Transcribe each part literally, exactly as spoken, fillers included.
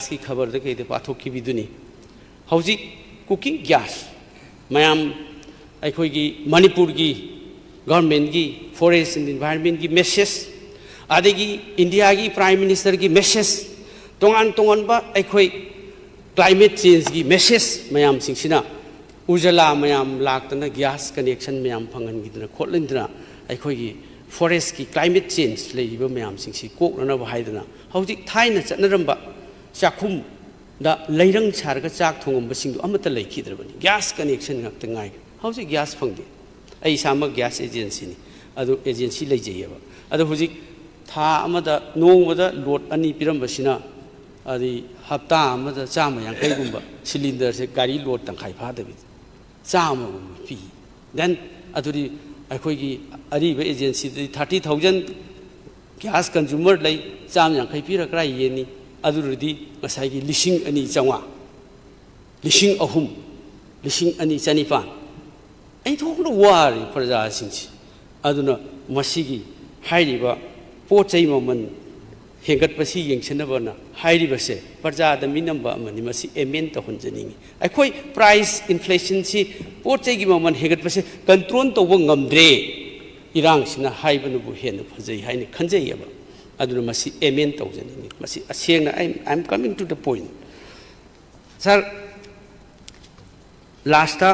ꯒ꯭ꯌꯥꯁꯀꯤ ꯈꯕꯔꯗ ꯀꯩꯗ ꯄꯥꯊꯣꯛꯈꯤꯕꯗꯨꯅꯤ꯫ ꯍꯧꯖꯤꯛ cooking gas ꯃꯌꯥꯝ ꯑꯩꯈꯣꯏꯒꯤ ꯃꯅꯤꯄꯨꯔꯒꯤ governmentꯀꯤ Forest and Environmentꯀꯤ message, ꯑꯗꯒꯤ ꯏꯟꯗꯤꯌꯥꯒꯤ Prime Ministerꯒꯤ message, ꯇꯣꯉꯥꯟ ꯇꯣꯉꯥꯟꯕ ꯑꯩꯈꯣꯏ climate changeꯒꯤ message ꯃꯌꯥꯝꯁꯤꯡꯁꯤꯅ ꯎꯖꯥꯂꯥ ꯃꯌꯥꯝ ꯂꯥꯛꯇꯅ ꯒ꯭ꯌꯥꯁ connection ꯃꯌꯥꯝ ꯐꯪꯍꯟꯈꯤꯗꯅ ꯈꯣꯠꯍꯟꯗꯅ ꯑꯩꯈꯣꯏꯒꯤ forestꯀꯤ climate change ꯂꯩꯔꯤꯕ ꯃꯌꯥꯝꯁꯤꯡꯁꯤ ꯀꯣꯛꯅꯅꯕ ꯍꯥꯏꯗꯅ ꯍꯧꯖꯤꯛ ꯊꯥꯏꯅ ꯆꯠꯅꯔꯝꯕ ꯆꯥꯛꯈꯨꯝꯗ ꯂꯩꯔꯪ ꯁꯥꯔꯒ ꯆꯥꯛ ꯊꯣꯡꯉꯝꯕꯁꯤꯡꯗꯣ ꯑꯃꯠꯇ ꯂꯩꯈꯤꯗ꯭ꯔꯕꯅꯤ꯫ Gas connection ꯉꯥꯛꯇ ꯉꯥꯏꯔꯦ꯫ ꯍꯧꯖꯤꯛ gas ꯐꯪꯗꯦ꯫ ꯑꯩ ꯏꯁꯥꯃꯛ gas agencyꯅꯤ, ꯑꯗꯨ agency ꯂꯩꯖꯩꯑꯕ꯫ ꯑꯗꯣ ꯍꯧꯖꯤꯛ ꯊꯥ ꯑꯃꯗ, ꯅꯣꯡꯃꯗ load ꯑꯅꯤ ꯄꯤꯔꯝꯕꯁꯤꯅ, ꯑꯗꯩ ꯍꯞꯇꯥ ꯑꯃꯗ ꯆꯥꯝꯃ ꯌꯥꯡꯈꯩꯒꯨꯝꯕ cylinderꯁꯦ ꯒꯥꯔꯤ load ꯇꯪꯈꯥꯏ ꯐꯥꯗꯕꯤꯗ ꯆꯥꯝꯃꯒꯨꯝꯕ ꯄꯤ꯫ Then ꯑꯗꯨꯗꯤ ꯑꯩꯈꯣꯏꯒꯤ ꯑꯔꯤꯕ agencyꯗꯗꯤ thirty thousand gas consumer ꯂꯩ, ꯆꯥꯝꯃ ꯌꯥꯡꯈꯩ ꯄꯤꯔ ꯀꯔꯥꯏ ꯌꯦꯟꯅꯤ? ꯑꯗꯨꯗꯤ ꯉꯁꯥꯏꯒꯤ ꯂꯤꯁꯤꯡ ꯑꯅꯤ ꯆꯥꯝꯃꯉꯥ, ꯂꯤꯁꯤꯡ ꯑꯍꯨꯝ, ꯂꯤꯁꯤꯡ ꯑꯅꯤ ꯆꯅꯤꯄꯥꯟ, ꯑꯩ ꯊꯣꯛꯅ ꯋꯥꯔꯤ ꯄ꯭ꯔꯖꯥꯁꯤꯡꯁꯤ꯫ ꯑꯗꯨꯅ ꯃꯁꯤꯒꯤ ꯍꯥꯏꯔꯤꯕ ꯄꯣꯠ ꯆꯩ ꯃꯃꯜ ꯍꯦꯟꯒꯠꯄꯁꯤ ꯌꯦꯡꯁꯤꯟꯅꯕꯅ ꯍꯥꯏꯔꯤꯕꯁꯦ ꯄ꯭ꯔꯖꯥꯗ ꯃꯤꯅꯝꯕ ꯑꯃꯅꯤ꯫ ꯃꯁꯤ amend ꯇꯧꯍꯟꯖꯅꯤꯡꯏ꯫ ꯑꯩꯈꯣꯏ price inflationꯁꯤ, ꯄꯣꯠ ꯆꯩꯒꯤ ꯃꯃꯜ ꯍꯦꯟꯒꯠꯄꯁꯦ control ꯇꯧꯕ ꯉꯝꯗ꯭ꯔꯦ, ꯏꯔꯥꯡꯁꯤꯅ ꯍꯥꯏꯕꯅꯕꯨ ꯍꯦꯟꯅ ꯐꯖꯩ ꯍꯥꯏꯅ ꯈꯟꯖꯩꯑꯕ꯫ ꯑꯗꯨꯅ ꯃꯁꯤ amend ꯇꯧꯖꯅꯤꯡꯏ꯫ ꯃꯁꯤ ꯑꯁꯦꯡꯅ, I am, I am coming to the point꯫ Sir, lastꯇ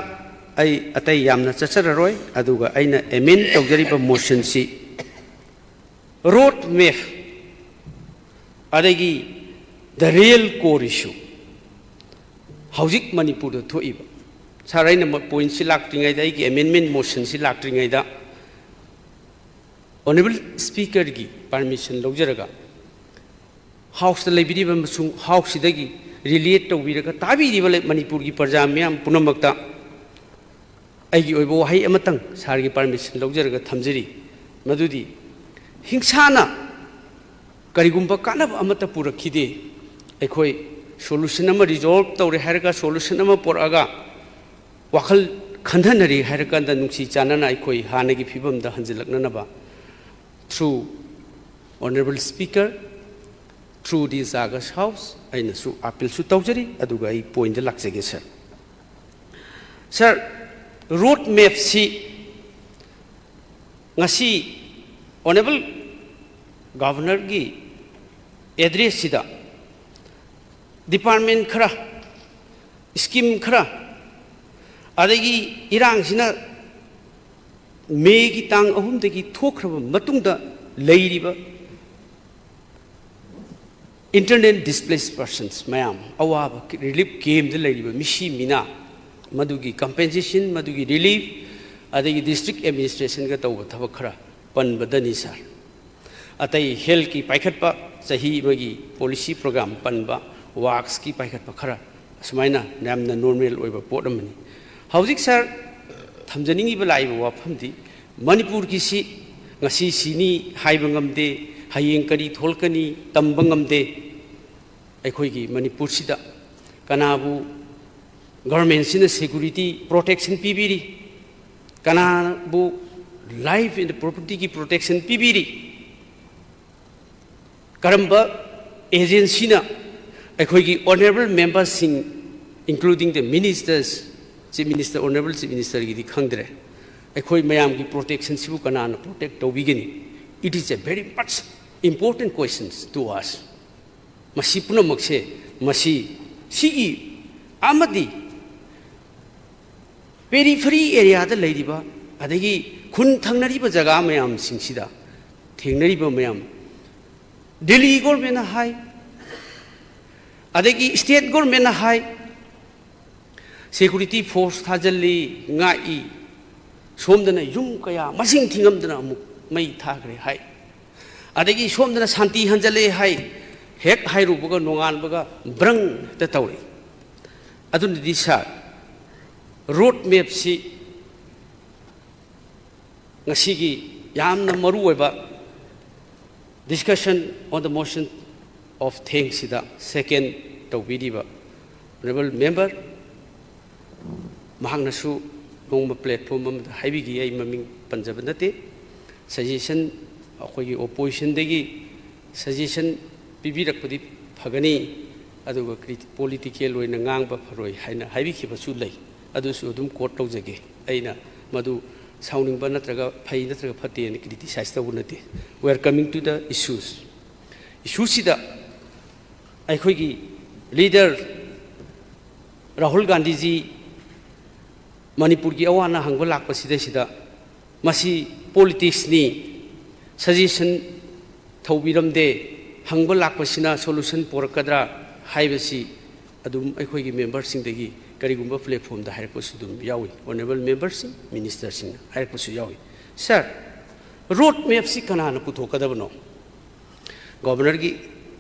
ꯑꯩ ꯑꯇꯩ ꯌꯥꯝꯅ ꯆꯠꯆꯔꯔꯣꯏ, ꯑꯗꯨꯒ ꯑꯩꯅ amend ꯇꯧꯖꯔꯤꯕ motionꯁꯤ road map ꯑꯗꯒꯤ the real core issue, ꯍꯧꯖꯤꯛ ꯃꯅꯤꯄꯨꯔꯗ ꯊꯣꯛꯏꯕ, sir, ꯑꯩꯅ pointꯁꯤ ꯂꯥꯛꯇ꯭ꯔꯤꯉꯩꯗ, ꯑꯩꯒꯤ amendment motionꯁꯤ ꯂꯥꯛꯇ꯭ꯔꯤꯉꯩꯗ Honourable Speakerꯒꯤ permission ꯂꯧꯖꯔꯒ Houseꯇ ꯂꯩꯕꯤꯔꯤꯕ ꯑꯃꯁꯨꯡ Houseꯁꯤꯗꯒꯤ relate ꯇꯧꯕꯤꯔꯒ ꯇꯥꯕꯤꯔꯤꯕ ꯂꯩ-, ꯃꯅꯤꯄꯨꯔꯒꯤ ꯄ꯭ꯔꯖꯥ ꯃꯤꯌꯥꯝ ꯄꯨꯝꯅꯃꯛꯇ ꯑꯩꯒꯤ ꯑꯣꯏꯕ ꯋꯥꯍꯩ ꯑꯃꯇꯪ sirꯒꯤ permission ꯂꯧꯖꯔꯒ ꯊꯝꯖꯔꯤ꯫ ꯃꯗꯨꯗꯤ ꯍꯤꯡꯁꯥꯅ ꯀꯔꯤꯒꯨꯝꯕ ꯀꯥꯟꯅꯕ ꯑꯃꯠꯇ ꯄꯨꯔꯛꯈꯤꯗꯦ꯫ ꯑꯩꯈꯣꯏ solution ꯑꯃ resolve ꯇꯧꯔꯦ ꯍꯥꯏꯔꯒ solution ꯑꯃ ꯄꯨꯔꯛꯑꯒ ꯋꯥꯈꯜ ꯈꯟꯊꯅꯔꯦ ꯍꯥꯏꯔꯀꯥꯟꯗ ꯅꯨꯡꯁꯤ ꯆꯥꯟꯅꯅ ꯑꯩꯈꯣꯏ ꯍꯥꯟꯅꯒꯤ ꯐꯤꯕꯝꯗ ꯍꯟꯖꯤꯜꯂꯛꯅꯅꯕ through Honourable Speaker, Through this August House ꯑꯩꯅꯁꯨ appealꯁꯨ ꯇꯧꯖꯔꯤ꯫ ꯑꯗꯨꯒ ꯑꯩ pointꯇ ꯂꯥꯛꯆꯒꯦ, sir꯫ Sir, road mapꯁꯤ ꯉꯁꯤ Honourable Governorꯒꯤ addressꯁꯤꯗ department ꯈꯔ, scheme ꯈꯔ, ꯑꯗꯒꯤ ꯏꯔꯥꯡꯁꯤꯅ ꯃꯦꯒꯤ ꯇꯥꯡ ꯑꯍꯨꯝꯗꯒꯤ ꯊꯣꯛꯈ꯭ꯔꯕ ꯃꯇꯨꯡꯗ ꯂꯩꯔꯤꯕ internally displaced persons ꯃꯌꯥꯝ, ꯑꯋꯥꯕ relief campꯇ ꯂꯩꯔꯤꯕ ꯃꯤꯁꯤ ꯃꯤꯅꯥ, ꯃꯗꯨꯒꯤ compensation, ꯃꯗꯨꯒꯤ relief, ꯑꯗꯒꯤ district administrationꯒ ꯇꯧꯕ ꯊꯕꯛ ꯈꯔ ꯄꯟꯕꯗꯅꯤ, sir꯫ ꯑꯇꯩ healthꯀꯤ ꯄꯥꯏꯈꯠꯄ, ꯆꯍꯤ ꯑꯃꯒꯤ policy program ꯄꯟꯕ, worksꯀꯤ ꯄꯥꯏꯈꯠꯄ ꯈꯔ, ꯑꯁꯨꯃꯥꯏꯅ ꯌꯥꯝꯅ normal ꯑꯣꯏꯕ ꯄꯣꯠ ꯑꯃꯅꯤ꯫ ꯍꯧꯖꯤꯛ, sir, ꯊꯝꯖꯅꯤꯡꯉꯤꯕ ꯂꯥꯛꯏꯕ ꯋꯥꯐꯝꯗꯤ, ꯃꯅꯤꯄꯨꯔꯒꯤꯁꯤ ꯉꯁꯤ ꯁꯤꯅꯤ ꯍꯥꯏꯕ ꯉꯝꯗꯦ, ꯍꯌꯦꯡ ꯀꯔꯤ ꯊꯣꯛꯂꯛꯀꯅꯤ ꯇꯝꯕ ꯉꯝꯗꯦ꯫ ꯑꯩꯈꯣꯏꯒꯤ ꯃꯅꯤꯄꯨꯔꯁꯤꯗ ꯀꯅꯥꯕꯨ governmentꯁꯤꯅ security protection ꯄꯤꯕꯤꯔꯤ, ꯀꯅꯥꯕꯨ life and propertyꯒꯤ protection ꯄꯤꯕꯤꯔꯤ, ꯀꯔꯝꯕ agencyꯅ ꯑꯩꯈꯣꯏꯒꯤ honourable memberꯁꯤꯡ, including the ministers, Chief Minister, Honourable Chief Ministerꯒꯤꯗꯤ ꯈꯪꯗ꯭ꯔꯦ, ꯑꯩꯈꯣꯏ ꯃꯌꯥꯝꯒꯤ protectionꯁꯤꯕꯨ ꯀꯅꯥꯅ protect ꯇꯧꯕꯤꯒꯅꯤ? It is a very much important questions to us꯫ ꯃꯁꯤ ꯄꯨꯝꯅꯃꯛꯁꯦ, ꯃꯁꯤ, ꯁꯤꯒꯤ ꯑꯃꯗꯤ periphery areaꯗ ꯂꯩꯔꯤꯕ, ꯑꯗꯒꯤ ꯈꯨꯟ ꯊꯪꯅꯔꯤꯕ ꯖꯒꯥ ꯃꯌꯥꯝꯁꯤꯡꯁꯤꯗ ꯊꯦꯡꯅꯔꯤꯕ ꯃꯌꯥꯝ, ꯗꯤꯜꯂꯤ governmentꯅ ꯍꯥꯏ, ꯑꯗꯒꯤ state governmentꯅ ꯍꯥꯏ, security force ꯊꯥꯖꯤꯜꯂꯤ, ꯉꯥꯛꯏ, ꯁꯣꯝꯗꯅ ꯌꯨꯝ ꯀꯌꯥ ꯃꯁꯤꯡ ꯊꯤꯉꯝꯗꯅ ꯑꯃꯨꯛ ꯃꯩ ꯊꯥꯈ꯭ꯔꯦ ꯍꯥꯏ, ꯑꯗꯒꯤ ꯁꯣꯝꯗꯅ ꯁꯥꯟꯇꯤ ꯍꯟꯖꯜꯂꯦ ꯍꯥꯏ, ꯍꯦꯛ ꯍꯥꯏꯔꯨꯕꯒ ꯅꯣꯡꯉꯥꯟꯕꯒ ꯕ꯭ꯔꯪ ꯍꯦꯛꯇ ꯇꯧꯔꯛꯏ꯫ ꯑꯗꯨꯅꯗꯤ, sir, road mapꯁꯤ ꯉꯁꯤꯒꯤ ꯌꯥꯝꯅ ꯃꯔꯨꯑꯣꯏꯕ discussion on the motion of thanksꯁꯤꯗ second ꯇꯧꯕꯤꯔꯤꯕ honourable member, ꯃꯍꯥꯛꯅꯁꯨ ꯅꯣꯡꯃ platform ꯑꯃꯗ ꯍꯥꯏꯕꯤꯈꯤ, ꯑꯩ ꯃꯃꯤꯡ ꯄꯟꯖꯕ ꯅꯠꯇꯦ, suggestion, ꯑꯩꯈꯣꯏꯒꯤ oppositionꯗꯒꯤ suggestion ꯄꯤꯕꯤꯔꯛꯄꯗꯤ ꯐꯒꯅꯤ, ꯑꯗꯨꯒ political ꯑꯣꯏꯅ ꯉꯥꯡꯕ ꯐꯔꯣꯏ ꯍꯥꯏꯅ ꯍꯥꯏꯕꯤꯈꯤꯕꯁꯨ ꯂꯩ꯫ ꯑꯗꯨꯁꯨ ꯑꯗꯨꯝ quote ꯇꯧꯖꯒꯦ꯫ ꯑꯩꯅ ꯃꯗꯨ ꯁꯥꯎꯅꯤꯡꯕ ꯅꯠꯇ꯭ꯔꯒ ꯐꯩ ꯅꯠꯇ꯭ꯔꯒ ꯐꯠꯇꯦꯅ criticize ꯇꯧꯕ ꯅꯠꯇꯦ꯫ We are coming to the issues. Issueꯁꯤꯗ ꯑꯩꯈꯣꯏꯒꯤ leader ꯔꯥꯍꯨꯜ ꯒꯥꯟꯙꯤꯖꯤ ꯃꯅꯤꯄꯨꯔꯒꯤ ꯑꯋꯥ ꯑꯅꯥ ꯍꯪꯕ ꯂꯥꯛꯄꯁꯤꯗꯩꯁꯤꯗ ꯃꯁꯤ politicsꯅꯤ, suggestion ꯇꯧꯕꯤꯔꯝꯗꯦ, ꯍꯪꯕ ꯂꯥꯛꯄꯁꯤꯅ solution ꯄꯨꯔꯛꯀꯗ꯭ꯔꯥ ꯍꯥꯏꯕꯁꯤ ꯑꯗꯨꯝ ꯑꯩꯈꯣꯏꯒꯤ memberꯁꯤꯡꯗꯒꯤ ꯀꯔꯤꯒꯨꯝꯕ platformꯗ ꯍꯥꯏꯔꯛꯄꯁꯨ ꯑꯗꯨꯝ ꯌꯥꯎꯏ꯫ Honourable memberꯁꯤꯡ, ministerꯁꯤꯡꯅ ꯍꯥꯏꯔꯛꯄꯁꯨ ꯌꯥꯎꯏ꯫ Sir, road mapꯁꯤ ꯀꯅꯥꯅ ꯄꯨꯊꯣꯛꯀꯗꯕꯅꯣ? Governorꯒꯤ,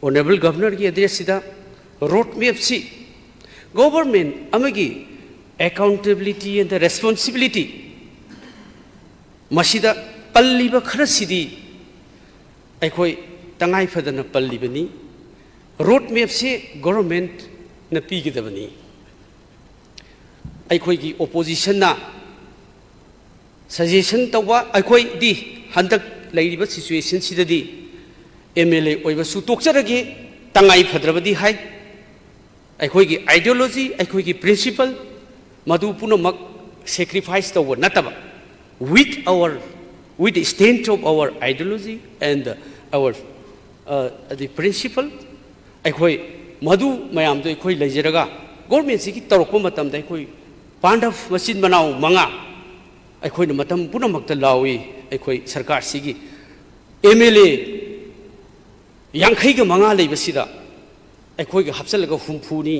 Honourable Governorꯒꯤ addressꯁꯤꯗ road mapꯁꯤ government ꯑꯃꯒꯤ accountability and responsibility, ꯃꯁꯤꯗ ꯄꯜꯂꯤꯕ ꯈꯔꯁꯤꯗꯤ ꯑꯩꯈꯣꯏ ꯇꯉꯥꯏ ꯐꯗꯅ ꯄꯜꯂꯤꯕꯅꯤ꯫ Road mapꯁꯤ governmentꯅ ꯄꯤꯒꯗꯕꯅꯤ꯫ ꯑꯩꯈꯣꯏꯒꯤ oppositionꯅ suggestion ꯇꯧꯕ, ꯑꯩꯈꯣꯏꯗꯤ ꯍꯟꯗꯛ ꯂꯩꯔꯤꯕ situationꯁꯤꯗꯗꯤ MLA ꯑꯣꯏꯕꯁꯨ ꯇꯣꯛꯆꯔꯒꯦ, ꯇꯉꯥꯏ ꯐꯗ꯭ꯔꯕꯗꯤ ꯍꯥꯏ꯫ ꯑꯩꯈꯣꯏꯒꯤ ideology, ꯑꯩꯈꯣꯏꯒꯤ principle, ꯃꯗꯨ ꯄꯨꯝꯅꯃꯛ sacrifice ꯇꯧꯕ ꯅꯠꯇꯕ, with our, with the strength of our ideology and our, uh, the principle, ꯑꯩꯈꯣꯏ ꯃꯗꯨ ꯃꯌꯥꯝꯗꯣ ꯑꯩꯈꯣꯏ ꯂꯩꯖꯔꯒ governmentꯁꯤꯒꯤ ꯇꯧꯔꯛꯄ ꯃꯇꯝꯗ ꯑꯩꯈꯣꯏ ꯄꯥꯟꯗꯕ ꯃꯆꯤꯟ ꯃꯅꯥꯎ ꯃꯉꯥ ꯑꯩꯈꯣꯏꯅ ꯃꯇꯝ ꯄꯨꯝꯅꯃꯛꯇ ꯂꯥꯎꯏ꯫ ꯑꯩꯈꯣꯏ ꯁꯔꯀꯥꯔꯁꯤꯒꯤ MLA ꯌꯥꯡꯈꯩꯒ ꯃꯉꯥ ꯂꯩꯕꯁꯤꯗ ꯑꯩꯈꯣꯏꯒ ꯍꯥꯞꯆꯤꯜꯂꯒ ꯍꯨꯝꯐꯨꯅꯤ꯫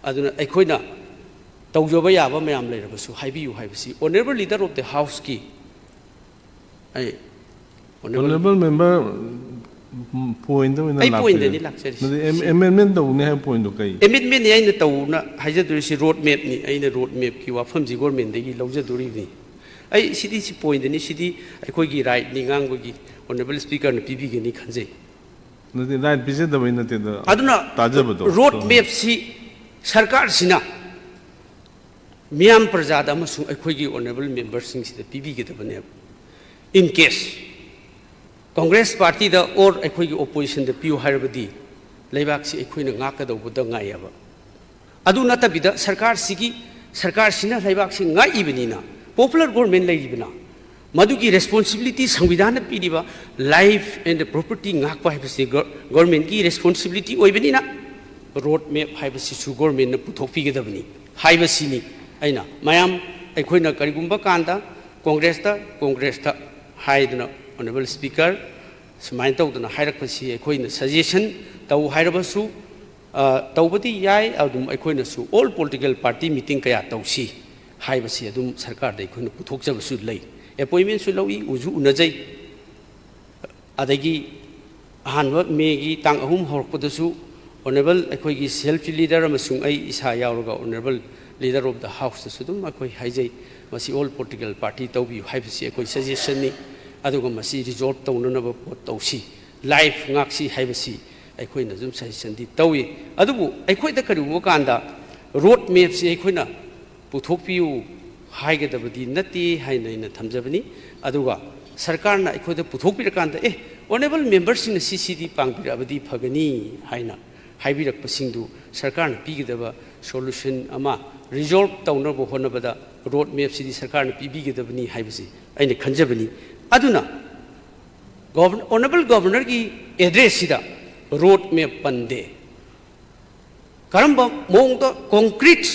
ꯑꯗꯨꯅ ꯑꯩꯈꯣꯏꯅ ꯇꯧꯖꯕ ꯌꯥꯕ ꯃꯌꯥꯝ ꯂꯩꯔꯕꯁꯨ ꯍꯥꯏꯕꯤꯌꯨ ꯍꯥꯏꯕꯁꯤ Honourable Leader of the Houseꯀꯤ ꯑꯩ Honourable Honourable member, ꯎꯝ, pointꯇ ꯑꯣꯏꯅ ꯑꯩ ꯂꯥꯛꯄꯤꯔꯦ꯫ Pointꯇꯅꯤ ꯂꯥꯛꯆꯔꯤꯁꯤ꯫ ꯃꯗꯨꯗꯤ ꯑꯦꯝ-, amendment ꯇꯧꯅꯤ ꯍꯥꯏꯕ pointꯇꯣ ꯀꯩ? Amendmentꯅꯤ ꯑꯩꯅ ꯇꯧꯅ ꯍꯥꯏꯖꯗꯣꯔꯤꯁꯤ, road mapꯅꯤ꯫ ꯑꯩꯅ road mapꯀꯤ ꯋꯥꯐꯝꯁꯤ governmentꯗꯒꯤ ꯂꯧꯖꯗꯣꯔꯤꯕꯅꯤ꯫ ꯑꯩ ꯁꯤꯗꯤ ꯁꯤ pointꯅꯤ, ꯁꯤꯗꯤ ꯑꯩꯈꯣꯏꯒꯤ rightꯅꯤ ꯉꯥꯡꯕꯒꯤ, Honourable Speakerꯅ ꯄꯤꯕꯤꯒꯅꯤ ꯈꯟꯖꯩ꯫ ꯅꯠꯇꯦ, right ꯄꯤꯖꯗꯕꯩ ꯅꯠꯇꯦꯗ, ꯑꯗꯨꯅ ꯇꯥꯖꯕꯗꯣ꯫ Road mapꯁꯤ ꯁꯔꯀꯥꯔꯁꯤꯅ ꯃꯤꯌꯥꯝ ꯄ꯭ꯔꯖꯥꯗ ꯑꯃꯁꯨꯡ ꯑꯩꯈꯣꯏꯒꯤ Honourable memberꯁꯤꯡꯁꯤꯗ ꯄꯤꯕꯤꯒꯗꯕꯅꯦꯕ꯫ In case ꯀꯣꯡꯒ꯭ꯔꯦꯁ ꯄꯥꯔꯇꯤꯗ ꯑꯣꯔ ꯑꯩꯈꯣꯏꯒꯤ ꯑꯣꯄꯣꯖꯤꯁꯟꯗ ꯄꯤꯌꯨ ꯍꯥꯏꯔꯕꯗꯤ ꯂꯩꯕꯥꯛꯁꯤ ꯑꯩꯈꯣꯏꯅ ꯉꯥꯛꯀꯗꯧꯕꯗ ꯉꯥꯏꯌꯦꯕ꯫ ꯑꯗꯨ ꯅꯠꯇꯕꯤꯗ ꯁꯔꯀꯥꯔꯁꯤꯒꯤ, ꯁꯔꯀꯥꯔꯁꯤꯅ ꯂꯩꯕꯥꯛꯁꯤ ꯉꯥꯛꯏꯕꯅꯤꯅ, ꯄꯣꯄꯨꯂꯔ ꯒꯣꯔꯃꯦꯟ ꯂꯩꯔꯤꯕꯅ, ꯃꯗꯨꯒꯤ ꯔꯦꯁꯄꯣꯟꯁꯤꯕꯤꯂꯤꯇꯤ, ꯁꯪꯕꯤꯙꯥꯟꯅ ꯄꯤꯔꯤꯕ ꯂꯥꯏꯐ ꯑꯦꯟ ꯄ꯭ꯔꯣꯄꯔꯇꯤ ꯉꯥꯛꯄ ꯍꯥꯏꯕꯁꯤ ꯒꯣ-, ꯒꯣꯔꯃꯦꯟꯒꯤ ꯔꯦꯁꯄꯣꯟꯁꯤꯕꯤꯂꯤꯇꯤ ꯑꯣꯏꯕꯅꯤꯅ, ꯔꯣꯗ ꯃꯦꯞ ꯍꯥꯏꯕꯁꯤꯁꯨ ꯒꯣꯔꯃꯦꯟꯅ ꯄꯨꯊꯣꯛꯄꯤꯒꯗꯕꯅꯤ ꯍꯥꯏꯕꯁꯤꯅꯤ꯫ ꯑꯩꯅ ꯃꯌꯥꯝ, ꯑꯩꯈꯣꯏꯅ ꯀꯔꯤꯒꯨꯝꯕ ꯀꯥꯟꯗ ꯀꯣꯡꯒ꯭ꯔꯦꯁꯇ, ꯀꯣꯡꯒ꯭ꯔꯦꯁꯇ ꯍꯥꯏꯗꯅ, ꯑꯣꯅꯔꯦꯕꯜ ꯁ꯭ꯄꯤꯀꯔ, ꯁꯨꯃꯥꯏꯅ ꯇꯧꯗꯅ ꯍꯥꯏꯔꯛꯄꯁꯤ ꯑꯩꯈꯣꯏꯅ ꯁꯖꯦꯁꯟ ꯇꯧ ꯍꯥꯏꯔꯕꯁꯨ, ꯑ, ꯇꯧꯕꯗꯤ ꯌꯥꯏ꯫ ꯑꯗꯨꯝ ꯑꯩꯈꯣꯏꯅꯁꯨ ꯑꯣꯜ ꯄꯣꯂꯤꯇꯤꯀꯦꯜ ꯄꯥꯔꯇꯤ ꯃꯤꯇꯤꯡ ꯀꯌꯥ ꯇꯧꯁꯤ ꯍꯥꯏꯕꯁꯤ ꯑꯗꯨꯝ ꯁꯔꯀꯥꯔꯗ ꯑꯩꯈꯣꯏꯅ ꯄꯨꯊꯣꯛꯆꯕꯁꯨ ꯂꯩ꯫ ꯑꯦꯄꯣꯏꯟꯃꯦꯟꯁꯨ ꯂꯧꯏ, ꯎꯁꯨ ꯎꯅꯖꯩ꯫ ꯑꯗꯒꯤ ꯑꯍꯥꯟꯕ ꯃꯦꯒꯤ ꯇꯥꯡ ꯑꯍꯨꯝ ꯍꯧꯔꯛꯄꯗꯁꯨ ꯑꯣꯅꯔꯦꯕꯜ ꯑꯩꯈꯣꯏꯒꯤ ꯁꯦꯜꯐ ꯂꯤꯗꯔ ꯑꯃꯁꯨꯡ ꯑꯩ ꯏꯁꯥ ꯌꯥꯎꯔꯒ ꯑꯣꯅꯔꯦꯕꯜ ꯂꯤꯗꯔ ꯑꯣꯐ ꯗ ꯍꯥꯎꯁꯇꯁꯨ ꯑꯗꯨꯝ ꯑꯩꯈꯣꯏ ꯍꯥꯏꯖꯩ, ꯃꯁꯤ ꯑꯣꯜ ꯄꯣꯂꯤꯇꯤꯀꯦꯜ ꯄꯥꯔꯇꯤ ꯇꯧꯕꯤꯌꯨ ꯍꯥꯏꯕꯁꯤ ꯑꯩꯈꯣꯏ ꯁꯖꯦꯁꯟꯅꯤ꯫ ꯑꯗꯨꯒ ꯃꯁꯤ ꯔꯤꯖꯣꯜꯕ ꯇꯧꯅꯅꯕ ꯄꯣꯠ ꯇꯧꯁꯤ, ꯂꯥꯏꯐ ꯉꯥꯛꯁꯤ ꯍꯥꯏꯕꯁꯤ ꯑꯩꯈꯣꯏꯅ ꯑꯗꯨꯝ ꯁꯖꯦꯁꯟꯗꯤ ꯇꯧꯏ꯫ ꯑꯗꯨꯕꯨ ꯑꯩꯈꯣꯏꯗ ꯀꯔꯤꯒꯨꯝꯕ ꯀꯥꯟꯗ ꯔꯣꯗ ꯃꯦꯞꯁꯤ ꯑꯩꯈꯣꯏꯅ ꯄꯨꯊꯣꯛꯄꯤꯌꯨ ꯍꯥꯏꯒꯗꯕꯗꯤ ꯅꯠꯇꯦ ꯍꯥꯏꯅ ꯑꯩꯅ ꯊꯝꯖꯕꯅꯤ꯫ ꯑꯗꯨꯒ ꯁꯔꯀꯥꯔꯅ ꯑꯩꯈꯣꯏꯗ ꯄꯨꯊꯣꯛꯄꯤꯔꯀꯥꯟꯗ, "ꯑꯦ, ꯑꯣꯅꯔꯦꯕꯜ ꯃꯦꯝꯕꯔꯁꯤꯡꯅ ꯁꯤ ꯁꯤꯗꯤ ꯄꯥꯡꯕꯤꯔꯛꯑꯕꯗꯤ ꯐꯒꯅꯤ" ꯍꯥꯏꯅ ꯍꯥꯏꯕꯤꯔꯛꯄꯁꯤꯡꯗꯨ ꯁꯔꯀꯥꯔꯅ ꯄꯤꯒꯗꯕ ꯁꯣꯂꯨꯁꯟ ꯑꯃ ꯔꯤꯖꯣꯜꯕ ꯇꯧꯅꯕ ꯍꯣꯠꯅꯕꯗ ꯔꯣꯗ ꯃꯦꯞꯁꯤꯗꯤ ꯁꯔꯀꯥꯔꯅ ꯄꯤꯕꯤꯒꯗꯕꯅꯤ ꯍꯥꯏꯕꯁꯤ ꯑꯩꯅ ꯈꯟꯖꯕꯅꯤ꯫ ꯑꯗꯨꯅ ꯒꯣꯚꯔ-, ꯑꯣꯅꯔꯦꯕꯜ ꯒꯣꯚꯔꯅꯔꯒꯤ ꯑꯦꯗ꯭ꯔꯦꯁꯁꯤꯗ ꯔꯣꯗ ꯃꯦꯞ ꯄꯟꯗꯦ꯫ ꯀꯔꯝꯕ ꯃꯑꯣꯡꯗ ꯀꯣꯡꯀ꯭ꯔꯤꯠ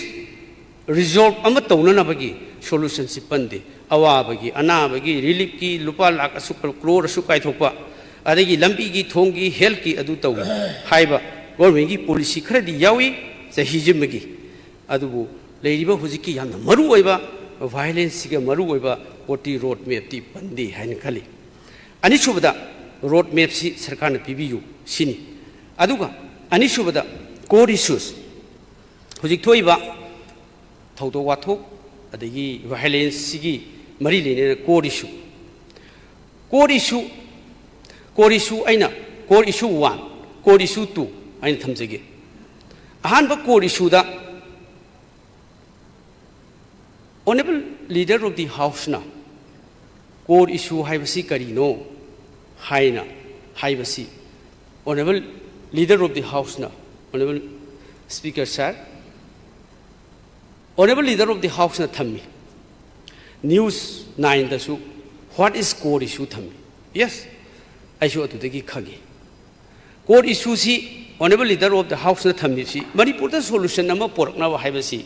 ꯔꯤꯖꯣꯜꯕ ꯑꯃ ꯇꯧꯅꯅꯕꯒꯤ ꯁꯣꯂꯨꯁꯟꯁꯤ ꯄꯟꯗꯦ꯫ ꯑꯋꯥꯕꯒꯤ, ꯑꯅꯥꯕꯒꯤ, ꯔꯤꯂꯤꯐꯀꯤ ꯂꯨꯄꯥ ꯂꯥꯈ ꯑꯁꯨꯛ, ꯀ꯭ꯔꯣꯔ ꯑꯁꯨꯛ ꯀꯥꯏꯊꯣꯛꯄ, ꯑꯗꯒꯤ ꯂꯝꯕꯤꯒꯤ, ꯊꯣꯡꯒꯤ, ꯍꯦꯜꯠꯀꯤ ꯑꯗꯨ ꯇꯧꯏ ꯍꯥꯏꯕ ꯒꯣꯔꯃꯦꯟꯒꯤ ꯄꯣꯂꯤꯁꯤ ꯈꯔꯗꯤ ꯌꯥꯎꯏ ꯆꯍꯤꯁꯤꯃꯒꯤ꯫ ꯑꯗꯨꯕꯨ ꯂꯩꯔꯤꯕ ꯍꯧꯖꯤꯛꯀꯤ ꯌꯥꯝꯅ ꯃꯔꯨ ꯑꯣꯏꯕ, ꯚꯥꯏꯑꯣꯂꯦꯟꯁꯁꯤꯒ ꯃꯔꯨ ꯑꯣꯏꯕ ꯄꯣꯠꯇꯤ ꯔꯣꯗ ꯃꯦꯞꯇꯤ ꯄꯟꯗꯦ ꯍꯥꯏꯅ ꯈꯜꯂꯤ꯫ ꯑꯅꯤꯁꯨꯕꯗ, ꯔꯣꯗ ꯃꯦꯞꯁꯤ ꯁꯔꯀꯥꯔꯅ ꯄꯤꯕꯤꯌꯨ ꯁꯤꯅꯤ꯫ ꯑꯗꯨꯒ ꯑꯅꯤꯁꯨꯕꯗ, ꯀꯣꯔꯠ ꯏꯁꯨꯁ, ꯍꯧꯖꯤꯛ ꯊꯣꯛꯏꯕ ꯊꯧꯗꯣꯛ ꯋꯥꯊꯣꯛ ꯑꯗꯒꯤ ꯚꯥꯏꯑꯣꯂꯦꯟꯁꯁꯤꯒꯤ ꯃꯔꯤ ꯂꯩꯅꯅ ꯀꯣꯔꯠ ꯏꯁꯨ, ꯀꯣꯔꯠ ꯏꯁꯨ, ꯀꯣꯔꯠ ꯏꯁꯨ ꯑꯩꯅ, ꯀꯣꯔꯠ ꯏꯁꯨ ꯋꯥꯟ, ꯀꯣꯔꯠ ꯏꯁꯨ ꯇꯨ ꯍꯥꯏꯅ ꯊꯝꯖꯒꯦ꯫ ꯑꯍꯥꯟꯕ ꯀꯣꯔꯠ ꯏꯁꯨꯗ ꯑꯣꯅꯔꯦꯕꯜ ꯂꯤꯗꯔ ꯑꯣꯐ ꯗꯤ ꯍꯥꯎꯁꯅ ꯀꯣꯔꯠ ꯏꯁꯨ ꯍꯥꯏꯕꯁꯤ ꯀꯔꯤꯅꯣ ꯍꯥꯏꯅ ꯍꯥꯏꯕꯁꯤ Honourable Leader of the Houseꯅ, Honourable Speaker Sir, Honourable Leader of the Houseꯅ ꯊꯝꯃꯤ꯫ News Nineꯗꯁꯨ "What is core issue?" ꯊꯝꯃꯤ꯫ Yes, ꯑꯩꯁꯨ ꯑꯗꯨꯗꯒꯤ ꯈꯪꯉꯤ꯫ Core issueꯁꯤ Honourable Leader of the Houseꯅ ꯊꯝꯃꯤꯁꯤ ꯃꯅꯤꯄꯨꯔꯗ solution ꯑꯃ ꯄꯨꯔꯛꯅꯕ ꯍꯥꯏꯕꯁꯤ,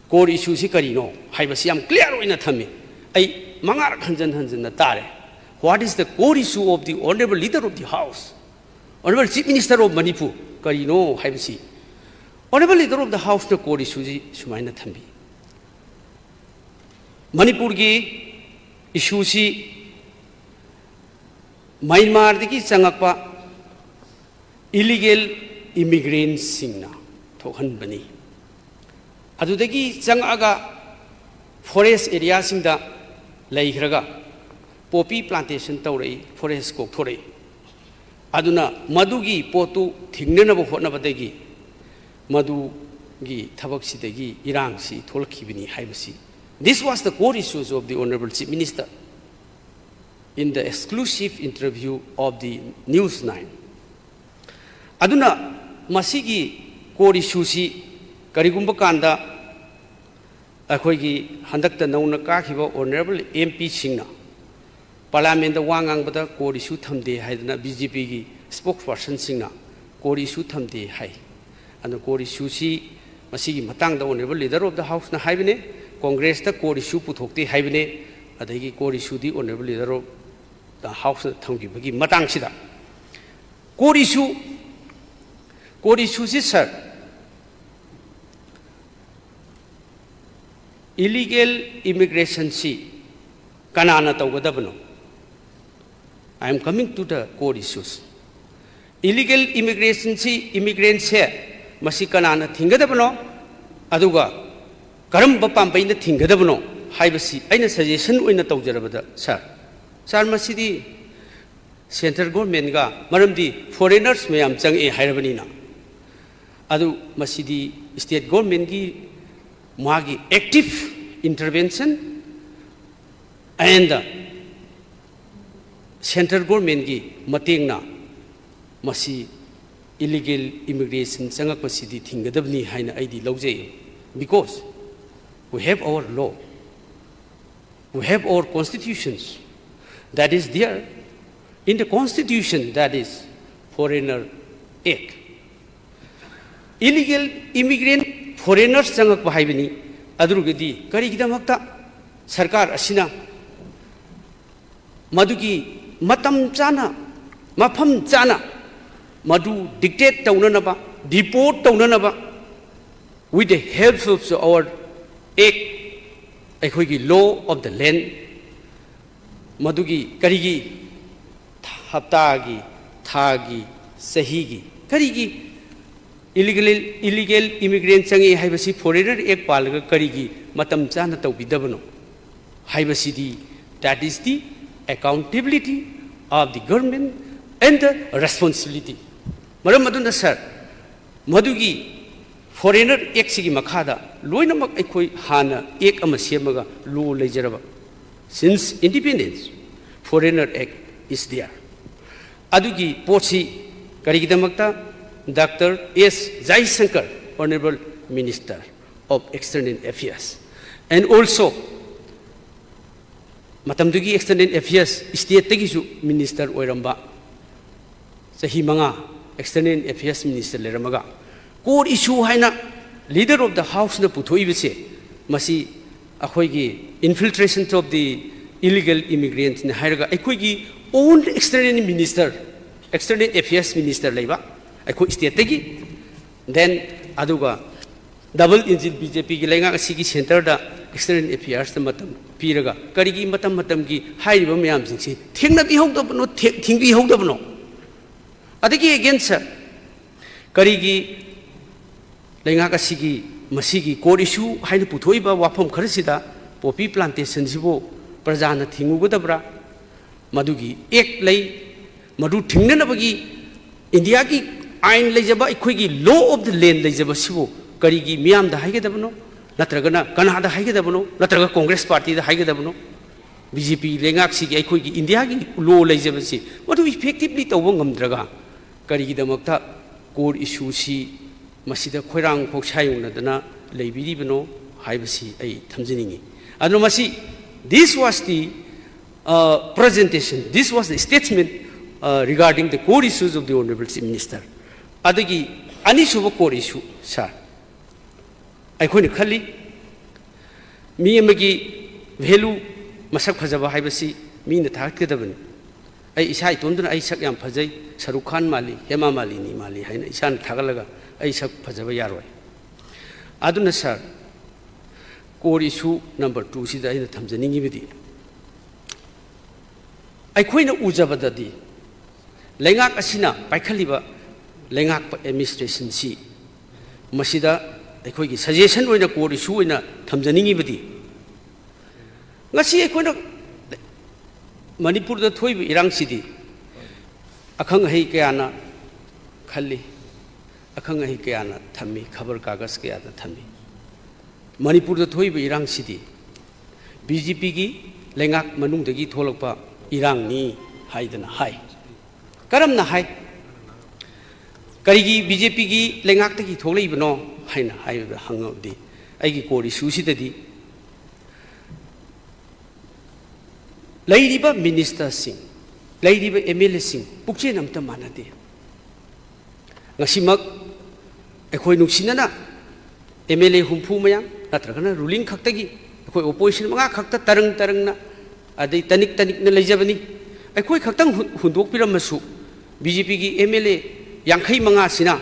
core issueꯁꯤ ꯀꯔꯤꯅꯣ ꯍꯥꯏꯕꯁꯤ ꯌꯥꯝ clear ꯑꯣꯏꯅ ꯊꯝꯃꯤ꯫ ꯑꯩ ꯃꯉꯥꯔꯛ ꯍꯟꯖꯟ ꯍꯟꯖꯟꯅ ꯇꯥꯔꯦ꯫ "What is the core issue of the Honourable Leader of the House? Honourable Chief Minister of Manipur, ꯀꯔꯤꯅꯣ ꯍꯥꯏꯕꯁꯤ?" Honourable Leader of the Houseꯅ core issueꯁꯤ ꯁꯨꯃꯥꯏꯅ ꯊꯝꯕꯤ: ꯃꯅꯤꯄꯨꯔꯒꯤ issueꯁꯤ ꯃ꯭ꯌꯥꯟꯃꯥꯔꯗꯒꯤ ꯆꯪꯉꯛꯄ illegal immigrantꯁꯤꯡꯅ ꯊꯣꯛꯍꯟꯕꯅꯤ꯫ ꯑꯗꯨꯗꯒꯤ ꯆꯪꯉꯛꯑꯒ forest areaꯁꯤꯡꯗ ꯂꯩꯈ꯭ꯔꯒ poppy plantation ꯇꯧꯔꯛꯏ, forest ꯀꯣꯛꯊꯣꯔꯛꯏ꯫ ꯑꯗꯨꯅ ꯃꯗꯨꯒꯤ ꯄꯣꯠꯇꯨ ꯊꯤꯡꯅꯅꯕ ꯍꯣꯠꯅꯕꯗꯒꯤ ꯃꯗꯨꯒꯤ ꯊꯕꯛꯁꯤꯗꯒꯤ ꯏꯔꯥꯡꯁꯤ ꯊꯣꯛꯂꯛꯈꯤꯕꯅꯤ ꯍꯥꯏꯕꯁꯤ, "This was the core issues of the Honourable Chief Minister in the exclusive interview of the News Nine." ꯑꯗꯨꯅ ꯃꯁꯤꯒꯤ core issueꯁꯤ ꯀꯔꯤꯒꯨꯝꯕ ꯀꯥꯟꯗ ꯑꯩꯈꯣꯏꯒꯤ ꯍꯟꯗꯛꯇ ꯅꯧꯅ ꯀꯥꯈꯤꯕ Honourable MPꯁꯤꯡꯅ Parliamentꯇ ꯋꯥ ꯉꯥꯡꯕꯗ core issue ꯊꯝꯗꯦ ꯍꯥꯏꯗꯅ BJPꯒꯤ spokespersonꯁꯤꯡꯅ core issue ꯊꯝꯗꯦ ꯍꯥꯏ꯫ ꯑꯗꯨꯅ core issueꯁꯤ ꯃꯁꯤꯒꯤ ꯃꯇꯥꯡꯗ Honourable Leader of the Houseꯅ ꯍꯥꯏꯕꯅꯦ, Congressꯇ core issue ꯄꯨꯊꯣꯛꯇꯦ ꯍꯥꯏꯕꯅꯦ꯫ ꯑꯗꯒꯤ core issueꯗꯤ Honourable Leader of the Houseꯅ ꯊꯝꯈꯤꯕꯒꯤ ꯃꯇꯥꯡꯁꯤꯗ, core issue, core issueꯁꯤ sir, illegal immigrationꯁꯤ ꯀꯅꯥꯅ ꯇꯧꯒꯗꯕꯅꯣ? I am coming to the core issues. Illegal immigrationꯁꯤ, immigrantꯁꯦ, ꯃꯁꯤ ꯀꯅꯥꯅ ꯊꯤꯡꯒꯗꯕꯅꯣ? ꯑꯗꯨꯒ ꯀꯔꯝꯕ ꯄꯥꯝꯕꯩꯅ ꯊꯤꯡꯒꯗꯕꯅꯣ ꯍꯥꯏꯕꯁꯤ ꯑꯩꯅ suggestion ꯑꯣꯏꯅ ꯇꯧꯖꯔꯕꯗ, sir, sir, ꯃꯁꯤꯗꯤ central governmentꯒ, ꯃꯔꯝꯗꯤ foreigners ꯃꯌꯥꯝ ꯆꯪꯉꯛꯑꯦ ꯍꯥꯏꯔꯕꯅꯤꯅ꯫ ꯑꯗꯨ ꯃꯁꯤꯗꯤ state governmentꯀꯤ ꯃꯥꯒꯤ active intervention and Central Governmentꯀꯤ ꯃꯇꯦꯡꯅ ꯃꯁꯤ illegal immigration ꯆꯪꯉꯛꯄꯁꯤꯗꯤ ꯊꯤꯡꯒꯗꯕꯅꯤ ꯍꯥꯏꯅ ꯑꯩꯗꯤ ꯂꯧꯖꯩ, because we have our law, we have our constitutions that is there. In the constitution, that is Foreigner Act, illegal immigrant, foreigners ꯆꯪꯉꯛꯄ ꯍꯥꯏꯕꯅꯤ꯫ ꯑꯗꯨꯒꯗꯤ ꯀꯔꯤꯒꯤꯗꯃꯛꯇ ꯁꯔꯀꯥꯔ ꯑꯁꯤꯅ ꯃꯗꯨꯒꯤ ꯃꯇꯝ ꯆꯥꯅ, ꯃꯐꯝ ꯆꯥꯅ ꯃꯗꯨ dictate ꯇꯧꯅꯅꯕ, deport ꯇꯧꯅꯅꯕ, with the help of our act, ꯑꯩꯈꯣꯏꯒꯤ law of the land, ꯃꯗꯨꯒꯤ ꯀꯔꯤꯒꯤ ꯍꯞꯇꯥꯒꯤ, ꯊꯥꯒꯤ, ꯆꯍꯤꯒꯤ, ꯀꯔꯤꯒꯤ illegal, illegal immigrant ꯆꯪꯉꯛꯏ ꯍꯥꯏꯕꯁꯤ Foreigner Act ꯄꯥꯜꯂꯒ ꯀꯔꯤꯒꯤ ꯃꯇꯝ ꯆꯥꯅ ꯇꯧꯕꯤꯗꯕꯅꯣ ꯍꯥꯏꯕꯁꯤꯗꯤ, that is the accountability of the government and the responsibility. ꯃꯔꯝ ꯑꯗꯨꯅ sir, ꯃꯗꯨꯒꯤ Foreigner Actꯁꯤꯒꯤ ꯃꯈꯥꯗ ꯂꯣꯏꯅꯃꯛ ꯑꯩꯈꯣꯏ ꯍꯥꯟꯅ act ꯑꯃ ꯁꯦꯝꯃꯒ law ꯂꯩꯖꯔꯕ, since independence, Foreigner Act is there. ꯑꯗꯨꯒꯤ ꯄꯣꯠꯁꯤ ꯀꯔꯤꯒꯤꯗꯃꯛꯇ Doctor S Jaishankar, Honorable Minister of External Affairs, and also ꯃꯇꯝꯗꯨꯒꯤ External Affairs stateꯇꯒꯤꯁꯨ minister ꯑꯣꯏꯔꯝꯕ, ꯆꯍꯤ ꯃꯉꯥ External Affairs Minister ꯂꯩꯔꯝꯃꯒ, core issue ꯍꯥꯏꯅ Leader of the Houseꯅ ꯄꯨꯊꯣꯛꯏꯕꯁꯦ, ꯃꯁꯤ ꯑꯩꯈꯣꯏꯒꯤ infiltration of the illegal immigrantꯅ ꯍꯥꯏꯔꯒ, ꯑꯩꯈꯣꯏꯒꯤ own External Minister, External Affairs Minister ꯂꯩꯕ ꯑꯩꯈꯣꯏ stateꯇꯒꯤ, then ꯑꯗꯨꯒ double engine BJPꯒꯤ ꯂꯩꯉꯥꯛ ꯑꯁꯤꯒꯤ centreꯗ External Affairsꯇ ꯃꯇꯝ ꯄꯤꯔꯒ, ꯀꯔꯤꯒꯤ ꯃꯇꯝ ꯃꯇꯝꯒꯤ ꯍꯥꯏꯔꯤꯕ ꯃꯌꯥꯝꯁꯤꯡꯁꯤ ꯊꯦꯡꯅꯕꯤꯍꯧꯗꯕꯅꯣ, ꯊꯦ-, ꯊꯤꯡꯕꯤꯍꯧꯗꯕꯅꯣ? ꯑꯗꯒꯤ again sir, ꯀꯔꯤꯒꯤ ꯂꯩꯉꯥꯛ ꯑꯁꯤꯒꯤ ꯃꯁꯤꯒꯤ core issue ꯍꯥꯏꯅ ꯄꯨꯊꯣꯛꯏꯕ ꯋꯥꯐꯝ ꯈꯔꯁꯤꯗ poppy plantationꯁꯤꯕꯨ ꯄ꯭ꯔꯖꯥꯅ ꯊꯤꯡꯉꯨꯒꯗꯕ꯭ꯔꯥ? ꯃꯗꯨꯒꯤ act ꯂꯩ, ꯃꯗꯨ ꯊꯤꯡꯅꯅꯕꯒꯤ ꯏꯟꯗꯤꯌꯥꯒꯤ ꯑꯥꯏꯟ ꯂꯩꯖꯕ ꯑꯩꯈꯣꯏꯒꯤ law of the land ꯂꯩꯖꯕꯁꯤꯕꯨ ꯀꯔꯤꯒꯤ ꯃꯤꯌꯥꯝꯗ ꯍꯥꯏꯒꯗꯕꯅꯣ? ꯅꯠꯇ꯭ꯔꯒꯅ ꯀꯅꯥꯗ ꯍꯥꯏꯒꯗꯕꯅꯣ? ꯅꯠꯇ꯭ꯔꯒ Congress Partyꯗ ꯍꯥꯏꯒꯗꯕꯅꯣ? ꯕꯤ ꯖꯦ ꯄꯤ ꯂꯩꯉꯥꯛꯁꯤꯒꯤ, ꯑꯩꯈꯣꯏꯒꯤ ꯏꯟꯗꯤꯌꯥꯒꯤ ꯂꯣ ꯂꯩꯖꯕꯁꯤ ꯃꯗꯨ ꯏꯐꯦꯛꯇꯤꯕꯂꯤ ꯇꯧꯕ ꯉꯝꯗ꯭ꯔꯒ ꯀꯔꯤꯒꯤꯗꯃꯛꯇ ꯀꯣꯔ ꯏꯁꯨꯁꯤ ꯃꯁꯤꯗ ꯈꯣꯏꯔꯥꯡ ꯈꯣꯛꯁꯥꯏꯌꯨꯡꯅꯗꯅ ꯂꯩꯕꯤꯔꯤꯕꯅꯣ ꯍꯥꯏꯕꯁꯤ ꯑꯩ ꯊꯝꯖꯅꯤꯡꯏ꯫ ꯑꯗꯨꯅ ꯃꯁꯤ, this was the, uh, presentation, this was the statement, uh, regarding the core issues of the Honorable Chief Minister. ꯑꯗꯒꯤ ꯑꯅꯤꯁꯨꯕ ꯀꯣꯔ ꯏꯁꯨ, ꯁꯥꯔ, ꯑꯩꯈꯣꯏꯅ ꯈꯜꯂꯤ, ꯃꯤ ꯑꯃꯒꯤ ꯚꯦꯂꯨ, ꯃꯁꯛ ꯐꯖꯕ ꯍꯥꯏꯕꯁꯤ ꯃꯤꯅ ꯊꯥꯒꯠꯀꯗꯕꯅꯤ꯫ ꯑꯩ ꯏꯁꯥ ꯏꯇꯣꯝꯇꯅ ꯑꯩ ꯁꯛ ꯌꯥꯝ ꯐꯖꯩ, ꯁꯔꯨꯛ ꯈꯥꯟ ꯃꯥꯜꯂꯤ, ꯍꯦꯃꯥ ꯃꯥꯂꯤꯅꯤ ꯃꯥꯜꯂꯤ ꯍꯥꯏꯅ ꯏꯁꯥꯅ ꯊꯥꯒꯠꯂꯒ ꯑꯩ ꯁꯛ ꯐꯖꯕ ꯌꯥꯔꯣꯏ꯫ ꯑꯗꯨꯅ ꯁꯥꯔ, ꯀꯣꯔ ꯏꯁꯨ ꯅꯝꯕꯔ ꯇꯨꯁꯤꯗ ꯑꯩꯅ ꯊꯝꯖꯅꯤꯡꯉꯤꯕꯗꯤ, ꯑꯩꯈꯣꯏꯅ ꯎꯖꯕꯗꯗꯤ ꯂꯩꯉꯥꯛ ꯑꯁꯤꯅ ꯄꯥꯏꯈꯠꯂꯤꯕ ꯂꯩꯉꯥꯛꯄ ꯑꯦꯗꯃꯤꯅꯤꯁꯇ꯭ꯔꯦꯁꯟꯁꯤ, ꯃꯁꯤꯗ ꯑꯩꯈꯣꯏꯒꯤ ꯁꯖꯦꯁꯟ ꯑꯣꯏꯅ, ꯀꯣꯔ ꯏꯁꯨ ꯑꯣꯏꯅ ꯊꯝꯖꯅꯤꯡꯉꯤꯕꯗꯤ, ꯉꯁꯤ ꯑꯩꯈꯣꯏꯅ ꯃꯅꯤꯄꯨꯔꯗ ꯊꯣꯛꯏꯕ ꯏꯔꯥꯡꯁꯤꯗꯤ ꯑꯈꯪ ꯑꯍꯩ ꯀꯌꯥꯅ ꯈꯜꯂꯤ, ꯑꯈꯪ ꯑꯍꯩ ꯀꯌꯥꯅ ꯊꯝꯃꯤ, ꯈꯕꯔ ꯀꯥꯒꯖ ꯀꯌꯥꯗ ꯊꯝꯃꯤ꯫ ꯃꯅꯤꯄꯨꯔꯗ ꯊꯣꯛꯏꯕ ꯏꯔꯥꯡꯁꯤꯗꯤ ꯕꯤ ꯖꯦ ꯄꯤꯒꯤ ꯂꯩꯉꯥꯛ ꯃꯅꯨꯡꯗꯒꯤ ꯊꯣꯛꯂꯛꯄ ꯏꯔꯥꯡꯅꯤ ꯍꯥꯏꯗꯅ ꯍꯥꯏ꯫ ꯀꯔꯝꯅ ꯍꯥꯏ? ꯀꯔꯤꯒꯤ ꯕꯤ ꯖꯦ ꯄꯤꯒꯤ ꯂꯩꯉꯥꯛꯇꯒꯤ ꯊꯣꯛꯂꯛꯏꯕꯅꯣ ꯍꯥꯏꯅ ꯍꯥꯏꯕꯗ, ꯍꯪꯉꯕꯗꯤ, ꯑꯩꯒꯤ ꯀꯣꯔ ꯏꯁꯨꯁꯤꯗꯗꯤ ꯂꯩꯔꯤꯕ ꯃꯤꯅꯤꯁꯇꯔꯁꯤꯡ, ꯂꯩꯔꯤꯕ ꯑꯦꯝ ꯑꯦꯜ ꯑꯦꯁꯤꯡ ꯄꯨꯛꯆꯦꯜ ꯑꯃꯠꯇ ꯃꯥꯟꯅꯗꯦ꯫ ꯉꯁꯤꯃꯛ ꯑꯩꯈꯣꯏ ꯅꯨꯡꯁꯤꯅꯅ ꯑꯦꯝ ꯑꯦꯜ ꯑꯦ ꯍꯨꯝꯐꯨ ꯃꯌꯥꯝ, ꯅꯠꯇ꯭ꯔꯒꯅ ꯔꯨꯂꯤꯡ ꯈꯛꯇꯒꯤ, ꯑꯩꯈꯣꯏ ꯑꯣꯄꯣꯖꯤꯁꯟ ꯃꯉꯥ ꯈꯛꯇ ꯇꯔꯪ ꯇꯔꯪꯅ, ꯑꯗꯩ ꯇꯅꯤꯛ ꯇꯅꯤꯛꯅ ꯂꯩꯖꯕꯅꯤ꯫ ꯑꯩꯈꯣꯏ ꯈꯛꯇꯪ ꯍꯨ-, ꯍꯨꯟꯗꯣꯛꯄꯤꯔꯝꯃꯁꯨ, ꯕꯤ ꯖꯦ ꯄꯤꯒꯤ ꯑꯦꯝ ꯑꯦꯜ ꯑꯦ ꯌꯥꯡꯈꯩ ꯃꯉꯥꯁꯤꯅ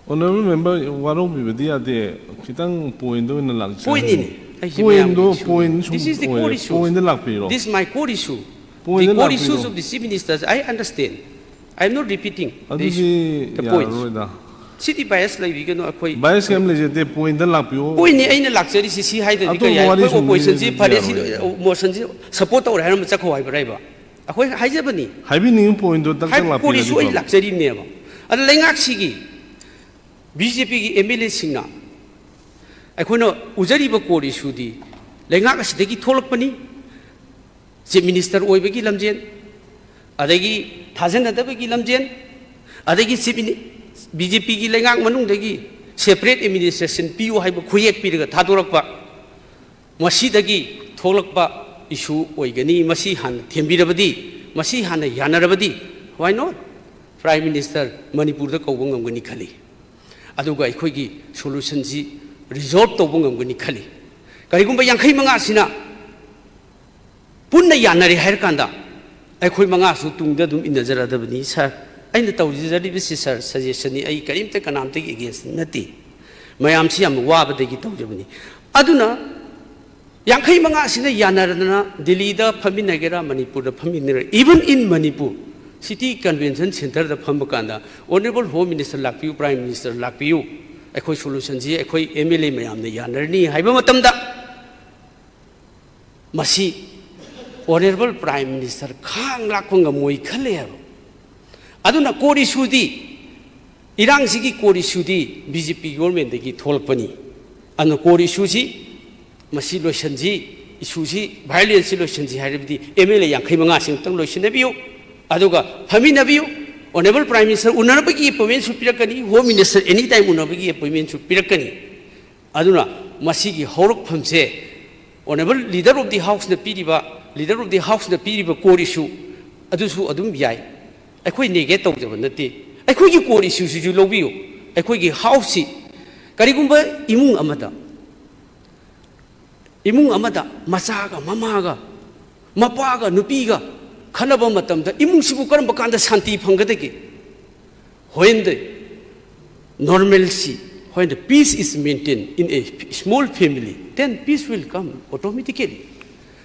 Honourable Member, ꯋꯥꯔꯧꯕꯤꯕꯗꯤ ꯌꯥꯗꯦ, ꯈꯤꯇꯪ ꯄꯣꯏꯟꯗ ꯑꯣꯏꯅ ꯂꯥꯛꯆꯒꯦ꯫ ꯄꯣꯏꯟꯅꯤꯅꯦ꯫ ꯑꯩꯁꯦ ꯄꯣꯏꯟꯗꯣ, ꯃꯌꯥꯝꯒꯤ ꯄꯣꯏꯟ ꯁꯨꯝ This is the core ꯑꯣꯏꯔꯦ꯫ Issues. ꯄꯣꯏꯟꯗ ꯂꯥꯛꯄꯤꯔꯣ꯫ This is my core issue. ꯄꯣꯏꯟꯗ The core ꯂꯥꯛꯄꯤꯔꯣ꯫ Issues of the Chief Ministers, I understand. I am not repeating the ꯑꯗꯨꯗꯤ issue, the points. ꯌꯥꯔꯔꯣꯏꯗ꯫ ꯁꯤꯗꯤ ꯕꯥꯏꯁ ꯂꯩꯕꯤꯒꯅꯨ, ꯑꯩꯈꯣꯏ ꯕꯥꯏꯁ ꯀꯩꯝ ꯂꯩꯖꯗꯦ, ꯄꯣꯏꯟꯗ ꯂꯥꯛꯄꯤꯌꯣ꯫ ꯄꯣꯏꯟꯅꯤ ꯑꯩꯅ ꯂꯥꯛꯆꯔꯤꯁꯤ, ꯁꯤ ꯍꯥꯏꯗ꯭ꯔꯗꯤ ꯑꯇꯣꯞꯄ ꯀꯔꯤ ꯍꯥꯏ? ꯋꯥꯔꯤ ꯑꯩꯈꯣꯏ ꯁꯨꯝ ꯑꯣꯄꯣꯖꯤꯁꯟꯁꯤ ꯂꯤꯕꯗꯤ ꯐꯔꯦ, ꯁꯤ ꯌꯥꯔꯣꯏ꯫ ꯃꯣꯁꯟꯁꯤ ꯁꯄꯣꯔꯠ ꯇꯧꯔꯦ ꯍꯥꯏꯔꯝꯕ ꯆꯠꯈꯣ ꯍꯥꯏꯕ꯭ꯔꯥ ꯍꯥꯏꯕ? ꯑꯩꯈꯣꯏ ꯍꯥꯏꯖꯕꯅꯤ꯫ ꯍꯥꯏꯕꯤꯅꯤꯡꯉꯤ ꯄꯣꯏꯟꯗꯣ ꯇꯛ ꯇꯛ ꯍꯥꯏ-, ꯂꯥꯛꯄꯤꯔꯗꯤ ꯀꯣꯔꯤꯁꯨ ꯑꯩ ꯐꯕ꯫ ꯂꯥꯛꯆꯔꯤꯕꯅꯦꯕ꯫ ꯑꯗ ꯂꯩꯉꯥꯛꯁꯤꯒꯤ ꯕꯤ ꯖꯦ ꯄꯤꯒꯤ ꯑꯦꯝ ꯑꯦꯜ ꯑꯦꯁꯤꯡꯅ ꯑꯩꯈꯣꯏꯅ ꯎꯖꯔꯤꯕ ꯀꯣꯔ ꯏꯁꯨꯗꯤ ꯂꯩꯉꯥꯛ ꯑꯁꯤꯗꯒꯤ ꯊꯣꯛꯂꯛꯄꯅꯤ꯫ ꯆꯤꯐ ꯃꯤꯅꯤꯁꯇꯔ ꯑꯣꯏꯕꯒꯤ ꯂꯝꯖꯦꯟ, ꯑꯗꯒꯤ ꯊꯥꯖꯅꯗꯕꯒꯤ ꯂꯝꯖꯦꯟ, ꯑꯗꯒꯤ ꯆꯤꯐ ꯃꯤꯅꯤ-, ꯕꯤ ꯖꯦ ꯄꯤꯒꯤ ꯂꯩꯉꯥꯛ ꯃꯅꯨꯡꯗꯒꯤ ꯁꯦꯄꯔꯦꯠ ꯑꯦꯗꯃꯤꯅꯤꯁꯇ꯭ꯔꯦꯁꯟ ꯄꯤꯌꯨ ꯍꯥꯏꯕ ꯈꯨꯌꯦꯛ ꯄꯤꯔꯒ ꯊꯥꯗꯣꯔꯛꯄ, ꯃꯁꯤꯗꯒꯤ ꯊꯣꯛꯂꯛꯄ ꯏꯁꯨ ꯑꯣꯏꯒꯅꯤ꯫ ꯃꯁꯤ ꯍꯥꯟꯅ ꯊꯦꯝꯕꯤꯔꯕꯗꯤ, ꯃꯁꯤ ꯍꯥꯟꯅ ꯌꯥꯅꯔꯕꯗꯤ, why not? ꯄ꯭ꯔꯥꯏꯝ ꯃꯤꯅꯤꯁꯇꯔ ꯃꯅꯤꯄꯨꯔꯗ ꯀꯧꯕ ꯉꯝꯒꯅꯤ ꯈꯜꯂꯤ꯫ ꯑꯗꯨꯒ ꯑꯩꯈꯣꯏꯒꯤ ꯁꯣꯂꯨꯁꯟꯁꯤ ꯔꯤꯖꯣꯜꯕ ꯇꯧꯕ ꯉꯝꯒꯅꯤ ꯈꯜꯂꯤ꯫ ꯀꯔꯤꯒꯨꯝꯕ ꯌꯥꯡꯈꯩ ꯃꯉꯥꯁꯤꯅ ꯄꯨꯟꯅ ꯌꯥꯅꯔꯦ ꯍꯥꯏꯔꯀꯥꯟꯗ, ꯑꯩꯈꯣꯏ ꯃꯉꯥꯁꯨ ꯇꯨꯡꯗ ꯑꯗꯨꯝ ꯏꯟꯅꯖꯔꯗꯕꯅꯤ꯫ ꯁꯥꯔ, ꯑꯩꯅ ꯇꯧꯖꯔꯤꯕꯁꯤ, ꯁꯥꯔ, ꯁꯖꯦꯁꯟꯅꯤ꯫ ꯑꯩ ꯀꯔꯤꯝꯇ ꯀꯅꯥꯝꯇꯒꯤ ꯑꯦꯒꯦꯟꯁ ꯅꯠꯇꯦ꯫ ꯃꯌꯥꯝꯁꯤ ꯌꯥꯝ ꯋꯥꯕꯗꯒꯤ ꯇꯧꯖꯕꯅꯤ꯫ ꯑꯗꯨꯅ ꯌꯥꯡꯈꯩ ꯃꯉꯥꯁꯤꯅ ꯌꯥꯅꯔꯗꯅ ꯗꯤꯜꯂꯤꯗ ꯐꯝꯃꯤꯟꯅꯒꯦꯔꯥ, ꯃꯅꯤꯄꯨꯔꯗ ꯐꯝꯃꯤꯟꯅꯒꯦꯔꯥ, even in Manipur, city convention ꯁꯦꯟꯇꯔꯗ ꯐꯝꯕ ꯀꯥꯟꯗ, ꯑꯣꯅꯔꯦꯕꯜ ꯍꯣꯝ ꯃꯤꯅꯤꯁꯇꯔ ꯂꯥꯛꯄꯤꯌꯨ, ꯄ꯭ꯔꯥꯏꯝ ꯃꯤꯅꯤꯁꯇꯔ ꯂꯥꯛꯄꯤꯌꯨ, ꯑꯩꯈꯣꯏ ꯁꯣꯂꯨꯁꯟꯁꯤ ꯑꯩꯈꯣꯏ ꯑꯦꯝ ꯑꯦꯜ ꯑꯦ ꯃꯌꯥꯝꯅ ꯌꯥꯅꯔꯅꯤ ꯍꯥꯏꯕ ꯃꯇꯝꯗ, ꯃꯁꯤ ꯑꯣꯅꯔꯦꯕꯜ ꯄ꯭ꯔꯥꯏꯝ ꯃꯤꯅꯤꯁꯇꯔ ꯈꯥꯡ ꯂꯥꯛꯄ ꯉꯝꯃꯣꯏ ꯈꯜꯂꯦ ꯍꯥꯏꯕ꯫ ꯑꯗꯨꯅ ꯀꯣꯔ ꯏꯁꯨꯗꯤ, ꯏꯔꯥꯡꯁꯤꯒꯤ ꯀꯣꯔ ꯏꯁꯨꯗꯤ ꯕꯤ ꯖꯦ ꯄꯤ ꯒꯣꯔꯃꯦꯟꯗꯒꯤ ꯊꯣꯛꯂꯛꯄꯅꯤ꯫ ꯑꯗꯨꯅ ꯀꯣꯔ ꯏꯁꯨꯁꯤ, ꯃꯁꯤ ꯂꯣꯏꯁꯟꯁꯤ, ꯏꯁꯨꯁꯤ, ꯚꯥꯏꯑꯣꯂꯦꯟꯁꯁꯤ ꯂꯣꯏꯁꯟꯁꯤ ꯍꯥꯏꯔꯕꯗꯤ ꯑꯦꯝ ꯑꯦꯜ ꯑꯦ ꯌꯥꯡꯈꯩ ꯃꯉꯥꯁꯤꯃꯛꯇꯪ ꯂꯣꯏꯁꯤꯟꯅꯕꯤꯌꯨ, ꯑꯗꯨꯒ ꯐꯝꯃꯤꯟꯅꯕꯤꯌꯨ꯫ ꯑꯣꯅꯔꯦꯕꯜ ꯄ꯭ꯔꯥꯏꯝ ꯃꯤꯅꯤꯁꯇꯔ ꯎꯅꯔꯕꯒꯤ ꯑꯦꯄꯣꯏꯟꯃꯦꯟꯁꯨ ꯄꯤꯔꯛꯀꯅꯤ, ꯍꯣꯝ ꯃꯤꯅꯤꯁꯇꯔ ꯑꯦꯅꯤ ꯇꯥꯏꯝ ꯎꯅꯕꯒꯤ ꯑꯦꯄꯣꯏꯟꯃꯦꯟꯁꯨ ꯄꯤꯔꯛꯀꯅꯤ꯫ ꯑꯗꯨꯅ ꯃꯁꯤꯒꯤ ꯍꯧꯔꯛꯐꯝꯁꯦ ꯑꯣꯅꯔꯦꯕꯜ ꯂꯤꯗꯔ ꯑꯣꯐ ꯗꯤ ꯍꯥꯎꯁꯅ ꯄꯤꯔꯤꯕ, ꯂꯤꯗꯔ ꯑꯣꯐ ꯗꯤ ꯍꯥꯎꯁꯅ ꯄꯤꯔꯤꯕ ꯀꯣꯔ ꯏꯁꯨ ꯑꯗꯨꯁꯨ ꯑꯗꯨꯝ ꯌꯥꯏ꯫ ꯑꯩꯈꯣꯏ ꯅꯦꯒꯦꯠ ꯇꯧꯖꯕ ꯅꯠꯇꯦ꯫ ꯑꯩꯈꯣꯏꯒꯤ ꯀꯣꯔ ꯏꯁꯨꯁꯤꯁꯨ ꯂꯧꯕꯤꯌꯨ꯫ ꯑꯩꯈꯣꯏꯒꯤ ꯍꯥꯎꯁꯁꯤ ꯀꯔꯤꯒꯨꯝꯕ ꯏꯃꯨꯡ ꯑꯃꯗ, ꯏꯃꯨꯡ ꯑꯃꯗ ꯃꯆꯥꯒ ꯃꯃꯥꯒ, ꯃꯄꯥꯒ ꯅꯨꯄꯤꯒ ꯈꯠꯅꯕ ꯃꯇꯝꯗ ꯏꯃꯨꯡꯁꯤꯕꯨ ꯀꯔꯝꯕ ꯀꯥꯟꯗ ꯁꯥꯟꯇꯤ ꯐꯪꯒꯗꯒꯦ? When the normalcy, when the peace is maintained in a small family, then peace will come automatically.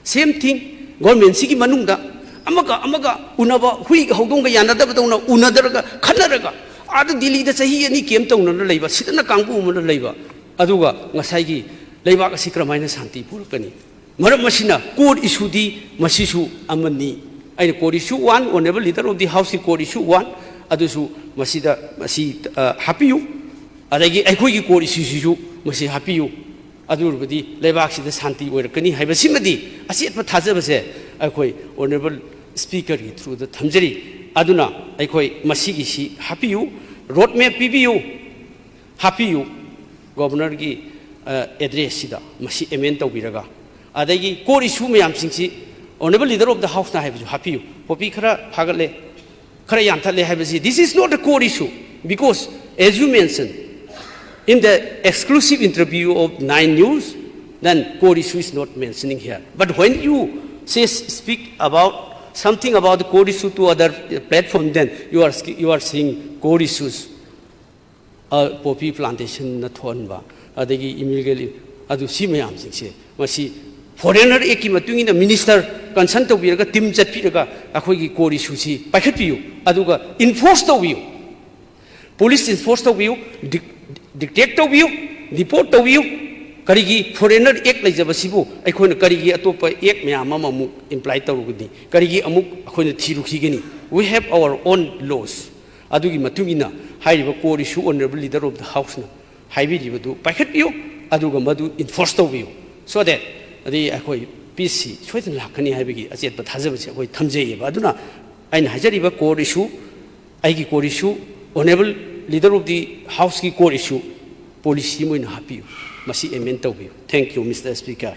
Same thing, ꯒꯣꯔꯃꯦꯟꯁꯤꯒꯤ ꯃꯅꯨꯡꯗ ꯑꯃꯒ ꯑꯃꯒ ꯎꯅꯕ, ꯍꯨꯏꯒ ꯍꯧꯗꯣꯡꯒ ꯌꯥꯅꯗꯕꯗꯧꯅ ꯎꯅꯗꯔꯒ, ꯈꯠꯅꯔꯒ, ꯑꯥꯗ ꯗꯤꯜꯂꯤꯗ ꯆꯍꯤ ꯑꯅꯤ ꯀꯦꯝ ꯇꯧꯅꯅ ꯂꯩꯕ, ꯁꯤꯗꯅ ꯀꯥꯡꯕꯨ ꯑꯃꯅ ꯂꯩꯕ, ꯑꯗꯨꯒ ꯉꯁꯥꯏꯒꯤ ꯂꯩꯕꯥꯛ ꯑꯁꯤ ꯀꯔꯝꯍꯥꯏꯅ ꯁꯥꯟꯇꯤ ꯄꯨꯔꯛꯀꯅꯤ? ꯃꯔꯝ ꯑꯁꯤꯅ ꯀꯣꯔ ꯏꯁꯨꯗꯤ ꯃꯁꯤꯁꯨ ꯑꯃꯅꯤ꯫ ꯑꯩꯅ core issue one, honourable leader of the ꯍꯥꯎꯁꯀꯤ ꯀꯣꯔ ꯏꯁꯨ ꯋꯥꯟ, ꯑꯗꯨꯁꯨ ꯃꯁꯤꯗ, ꯃꯁꯤ, ꯑ, ꯍꯥꯞꯄꯤꯌꯨ꯫ ꯑꯗꯒꯤ ꯑꯩꯈꯣꯏꯒꯤ ꯀꯣꯔ ꯏꯁꯨꯁꯤꯁꯨ ꯃꯁꯤ ꯍꯥꯞꯄꯤꯌꯨ꯫ ꯑꯗꯨ ꯑꯣꯏꯔꯕꯗꯤ ꯂꯩꯕꯥꯛꯁꯤꯗ ꯁꯥꯟꯇꯤ ꯑꯣꯏꯔꯛꯀꯅꯤ ꯍꯥꯏꯕꯁꯤꯃꯗꯤ ꯑꯆꯦꯠꯄ ꯊꯥꯖꯕꯁꯦ ꯑꯩꯈꯣꯏ Honourable Speakerꯒꯤ throughꯗ ꯊꯝꯖꯔꯤ꯫ ꯑꯗꯨꯅ ꯑꯩꯈꯣꯏ ꯃꯁꯤꯒꯤꯁꯤ ꯍꯥꯞꯄꯤꯌꯨ, road map ꯄꯤꯕꯤꯌꯨ, ꯍꯥꯞꯄꯤꯌꯨ꯫ Governorꯒꯤ ꯑꯦꯗ꯭ꯔꯦꯁꯁꯤꯗ ꯃꯁꯤ amend ꯇꯧꯕꯤꯔꯒ, ꯑꯗꯒꯤ core issue ꯃꯌꯥꯝꯁꯤꯡꯁꯤ Honourable Leader of the Houseꯅ ꯍꯥꯏꯕꯁꯨ ꯍꯥꯞꯄꯤꯌꯨ꯫ ꯄꯣꯄꯤ ꯈꯔ ꯐꯥꯒꯠꯂꯦ, ꯈꯔ ꯌꯥꯟꯊꯠꯂꯦ ꯍꯥꯏꯕꯁꯤ, this is not a core issue, because as you mentioned in the exclusive interview of Nine News, then core issue is not mentioning here. But when you say, speak about something about the core issue to other platform, then you are, you are saying core issues. Poppy plantationꯅ ꯊꯣꯛꯍꯟꯕ, ꯑꯗꯒꯤ illegal, ꯑꯗꯨ ꯁꯤ ꯃꯌꯥꯝꯁꯤꯡꯁꯦ, ꯃꯁꯤ Foreigner Actꯀꯤ ꯃꯇꯨꯡ ꯏꯟꯅ minister consult ꯇꯧꯕꯤꯔꯒ, team ꯆꯠꯄꯤꯔꯒ ꯑꯩꯈꯣꯏꯒꯤ core issueꯁꯤ ꯄꯥꯏꯈꯠꯄꯤꯌꯨ, ꯑꯗꯨꯒ enforce ꯇꯧꯕꯤꯌꯨ꯫ Police enforce ꯇꯧꯕꯤꯌꯨ, dic-, dictate ꯇꯧꯕꯤꯌꯨ, deport ꯇꯧꯕꯤꯌꯨ꯫ ꯀꯔꯤꯒꯤ Foreigner Act ꯂꯩꯖꯕꯁꯤꯕꯨ ꯑꯩꯈꯣꯏꯅ ꯀꯔꯤꯒꯤ ꯑꯇꯣꯞꯄ act ꯃꯌꯥꯝ ꯑꯃ ꯑꯃꯨꯛ imply ꯇꯧꯔꯨꯒꯅꯤ? ꯀꯔꯤꯒꯤ ꯑꯃꯨꯛ ꯑꯩꯈꯣꯏꯅ ꯊꯤꯔꯨꯈꯤꯒꯅꯤ? We have our own laws꯫ ꯑꯗꯨꯒꯤ ꯃꯇꯨꯡ ꯏꯟꯅ ꯍꯥꯏꯔꯤꯕ core issue Honourable Leader of the Houseꯅ ꯍꯥꯏꯕꯤꯔꯤꯕꯗꯨ ꯄꯥꯏꯈꯠꯄꯤꯌꯨ, ꯑꯗꯨꯒ ꯃꯗꯨ enforce ꯇꯧꯕꯤꯌꯨ, so that ꯑꯗꯩ ꯑꯩꯈꯣꯏ peaceꯁꯤ ꯁꯣꯏꯗꯅ ꯂꯥꯛꯀꯅꯤ ꯍꯥꯏꯕꯒꯤ ꯑꯆꯦꯠꯄ ꯊꯥꯖꯕꯁꯤ ꯑꯩꯈꯣꯏ ꯊꯝꯖꯩꯌꯦꯕ꯫ ꯑꯗꯨꯅ ꯑꯩꯅ ꯍꯥꯏꯖꯔꯤꯕ core issue, ꯑꯩꯒꯤ core issue, Honourable Leader of the Houseꯀꯤ core issue, policy ꯑꯃ ꯑꯣꯏꯅ ꯍꯥꯞꯄꯤꯌꯨ, ꯃꯁꯤ amend ꯇꯧꯕꯤꯌꯨ꯫ Thank you, Mister Speaker꯫